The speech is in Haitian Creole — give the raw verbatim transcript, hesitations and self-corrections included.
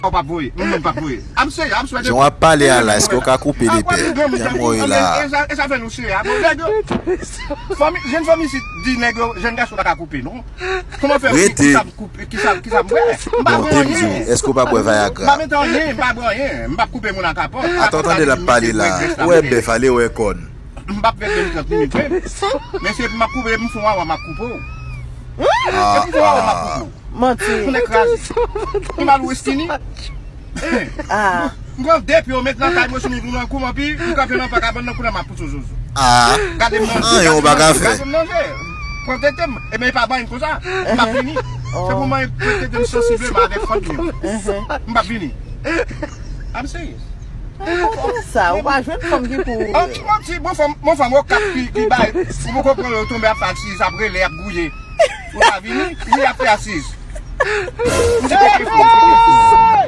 Ou p ap voye. Mwen menm p ap voye. I'm serious, I'm swear to Jan w ap pale a la, èske w ka koupe lepè? Kè mwen la. E sa fè nou chire a. Bon, nèg yo, fanmi, jèn fanmi isit di nèg yo, jèn gason pa ka koupe, non. Kòman fè? Rete. Kisa m koupe, kisa, kisa m bwè? M pa bwè anyen. Bon, te m di w, èske w pa bwè Viagra? M pa mete anyen, m pa bwè anyen. M p ap koupe moun ak kapòt. Atann, tande l ap pale la. Ou wè bèf ale wè kòn. M p ap fè menm trant minit menm. Men se m ap koupe, m fon wawa, m ap koupe w. Se pou fon wawa, m ap koupe w. Manti. Moun ekraze. Ki mal ou eskini? Ah. M pran de pye, ou met nan kay mwen sou nou nan kou, anpi m kanpe nan pa kabann nan kou nan m ap pouse w zozo. Ah. Gade m nan je. Anyen ou pa ka fè. Gade m nan je. Pran tete m. Ebyen, e pa bann konsa. M p ap vini. Se pou mwen pran tete m sansibleman avèk fanm li. M p ap vini. I'm serious. Kote sa? Ou pa jwenn fanm ki pou. An ti, an ti, bon fanm, bon fanm, okap ki, ki bay. Ou poko pran yo tonbe ap fè asiz, ap rele, ap gouye. Ou ta vini? Wi, ap fè asiz. M di kote fanm, kote fanm.